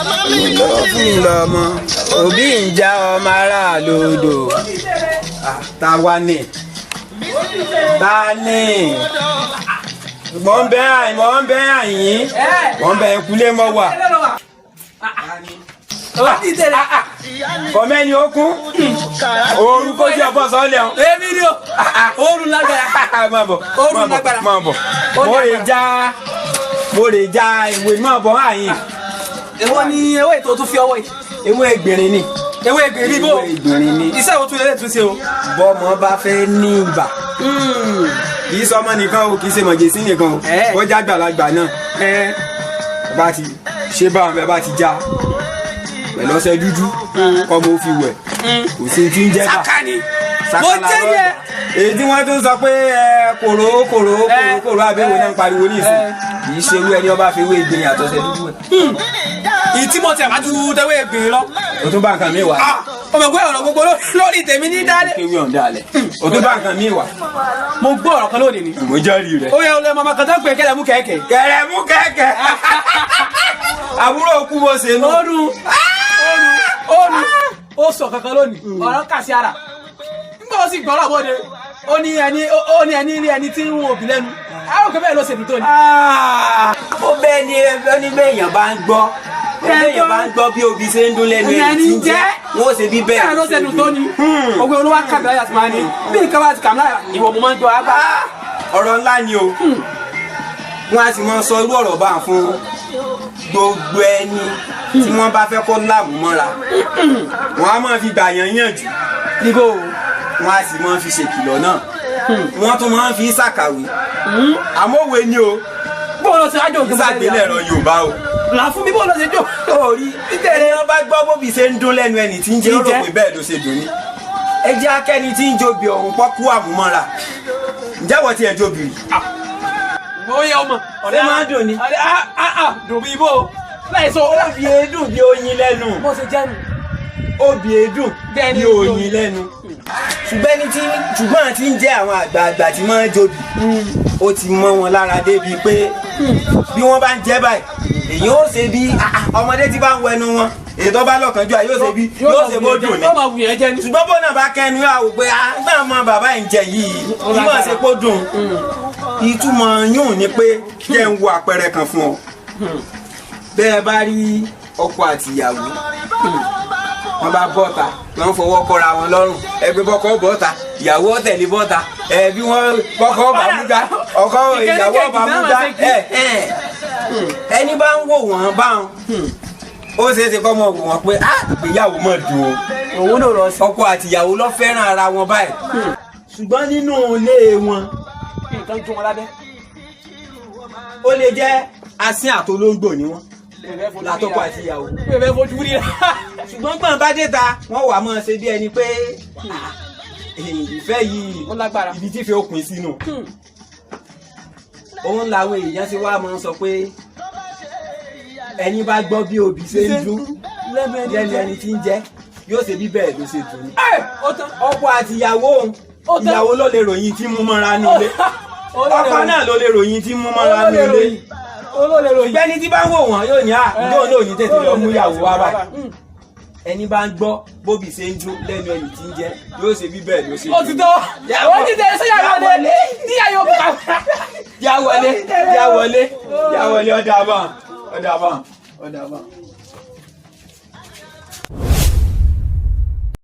Fún mi lọ́mọ òbí ń já ọmọ aráàlú odò. Ta wá ní? Ta ní? Mọ̀ ń bẹ́ àyìn, mọ̀ ń bẹ́ àyìn, mọ̀ ń bẹ́ kulé mọ́ wà. Kọ̀mẹ́ni ó kún ooru kó jẹ́ ọbọ̀ sọ́lẹ̀ ọ̀hún. Èmi ni o, oorun lágbára. Máa bọ̀. Oorun lágbára. Máa bọ̀, mo lè já ìwé, máa bọ̀ àyìn. Èwo ni ewé ètò tún fi ọwọ́ yìí? Ewé ẹgbẹ̀rin ni. Ewé ẹgbẹ̀rin bò? Ewé ẹgbẹ̀rin ni. Iṣẹ́ wo tún lè tún ṣe o? Bọ́mọ bá fẹ́ ní ibà, kì í sọmọ nìkan o, kì í ṣe mọ̀jẹ̀sí nìkan o, ó já gbàlagbà náà. Bá ti ṣe báwọn bẹ́ẹ̀ bá ti já pẹ̀lú ọṣẹ dúdú, kọ́mọ ó fi wẹ̀, kò sí ti ń jẹ́ bà. Saka ni mo jẹ́ yẹ. Èyí tí wọ́n tún sọ pé kòró kòró kòró kòró àbẹ̀wò náà ń pariwo ní ìsìn, kì í ṣe irú ẹni ọba fi wé ìgbìyànjú àtọ̀ṣẹ dúdú ẹ̀. Ìtí mo tẹ̀ wá ju tẹ́wé ẹgbẹ̀rin lọ. O tún bá nǹkan mi wá. Ọmọ ẹgbẹ́ ọ̀rọ̀ gbogbo lórí tèmi ní dálé. Kéwì ọ̀hún dálẹ̀, o tún bá nǹkan mi wá. Mo gbọ́ ọ̀rọ̀ kan lónìí ni. Mo jẹ́rìí rẹ̀. Ó yẹ olè mọ̀mọ́ kan tó ń pè kẹlẹ̀ mú kẹ̀kẹ́. Kẹlẹ̀ mú kẹ̀kẹ́, àbúrò kú bó ṣe nù. Oorun oorun oorun, ó sọ kankan lónìí, ọ̀rọ̀ kà sí ara nígbà ó sì gbọ́rọ̀ bóde, ó ní ẹni, ó ní ẹni rí ẹni tí ń wọ òbí lẹ́nu àwọn kan bẹ́ẹ̀ ló ṣe dùn tó ni. Ó bẹ́ẹ̀ ni, ẹni bẹ́ẹ̀ yàn bá ń gbọ́, bẹ́ẹ̀ yàn bá ń gbọ́ bí obì ṣe ń dún lẹ́nu ẹni tí ń jẹ́, wọ́n ó ṣe bí bẹ́ẹ̀ ló ṣe dùn tó ni. Òwe olówó kàmí láyà tí máa ní bí nǹkan bá ti kàmí láyà, ìwọ mo máa ń gbọ́ àgbà. Ọ̀rọ̀ ńlá ni o. Wọ́n á sì máa sọ irú ọ̀rọ̀ bá ń fún gbogbo ẹni tí wọ́n bá fẹ́ kó láàmú mọ́ra. Wọ́n á máa fi gbà yàn yànjú. Níbo? Wọ́n á sì máa fi ṣèkìlọ̀ náà, wọ́n tún máa ń fi ṣàkàwé, àmọ́ òwe ni o. Bó ló ṣe ájò ògùn? Ṣàgbélẹ̀rọ Yorùbá o. Là fún mi, bó ló ṣe jò? Orí ẹni wọn bá gbọ́ bóbi ṣe ń dún lẹ́nu ẹni tí ń jẹ́, ó rò pé bẹ́ẹ̀ ló ṣe dùn ní. Ẹ jẹ́ akẹ́ni tí ń jobi ọ̀hún pọ́kú àmúmọ́ra. Ǹjẹ́ wọ́n ti ẹ̀ jobi rí? Ó yẹ ọmọ. Ṣé máa ń dùn ni? Dùn bí ibo láì sọ. Obì èédùn bí oyin lẹ́nu. Bó ṣe jẹ́ nu. Obì èédùn bí oyin lẹ́nu. Ṣùgbọ́n ẹni tí ṣùgbọ́n àti ń jẹ́ àwọn àgbààgbà tí máa ń jobi, ó ti mọ́ wọn lára débi pé bí wọ́n bá ń jẹ́ báyìí, èyí ó ṣe bí ọmọdé tí bá ń wẹnu wọn, èyí tó bá lọ́kànjú à yóò ṣe bí yóò ṣe bó dùn ni. Ṣùgbọ́n bó náà bá kẹnu yà wò pé nígbà mọ bàbá yìí ń jẹ yìí kí mọ̀ ṣe kó dùn. Ìtumọ̀ yún ni pé jẹ́ ń wo àpẹẹrẹ kan fún ọ. Bẹ́ẹ̀ bá rí ọkọ àti ìyàwó, wọ́n bá bọ́ta, wọ́n fọwọ́ kọ́ra wọn lọ́rùn, ẹgbẹ́ bọ́kọ́ bọ́ta, ìyàwó tẹ̀lé bọ́ta, ẹ bí wọ́n bọ́kọ́ bá mú gbá ọkọ, ìyàwó bá mú gbá, ẹni bá ń wò wọ́n báwọn, ó ṣeé ṣe kọ́ mọ̀ wò wọ́n pé á ìgbéyàwó mọ̀ dùn o. Òun náà lọ sí. Ọkọ àti ìyàwó ló fẹ́ràn ara wọn báyìí, ṣùgbọ́n nínú ilé wọn, nǹkan jó wọn lábẹ́. Ó lè jẹ́ asín àtolóńgbò ni wọ́n látọkọ àti ìyàwó. Bẹ́ẹ̀ fojú rí rẹ. Ṣùgbọ́n gbọ̀n bá dé ta, wọ́n wà máa ṣe bí ẹni pé ìfẹ́ yìí Ó lágbára. ibi tí ìfẹ́ òpin sínú òun làwọn èèyàn ṣe wá máa ń sọ pé ẹni bá gbọ́ bí obì ṣe ń dún lẹ́nu ẹni tí ń jẹ, yóò ṣe bí bẹ́ẹ̀ ló ṣe dùn ní. Ọkọ àti ìyàwó òun, ìyàwó ló lè ròyìn tí mú mọ́ra ní ilé, ọkọ náà ló lè ròyìn tí mú mọ́ra ní ilé. Gbẹ́ni tí bá ń wò wọ́n yóò ní à ǹjọ́ náà ní tètè lọ mú ìyàwó wá báyìí. Ẹni bá ń gbọ́ bóbi ṣe ń dún lẹ́nu ẹni tí ń jẹ, yóò ṣe bí bẹ́ẹ̀ ló ṣe dùn. Ó ti tọ́, ó ti tẹ sẹ́yà wọlé níyà yóò bùkà. Já wọlé, já wọlé, já wọlé. Ọ̀dà bá, ọ̀dà bá, ọ̀dà bá.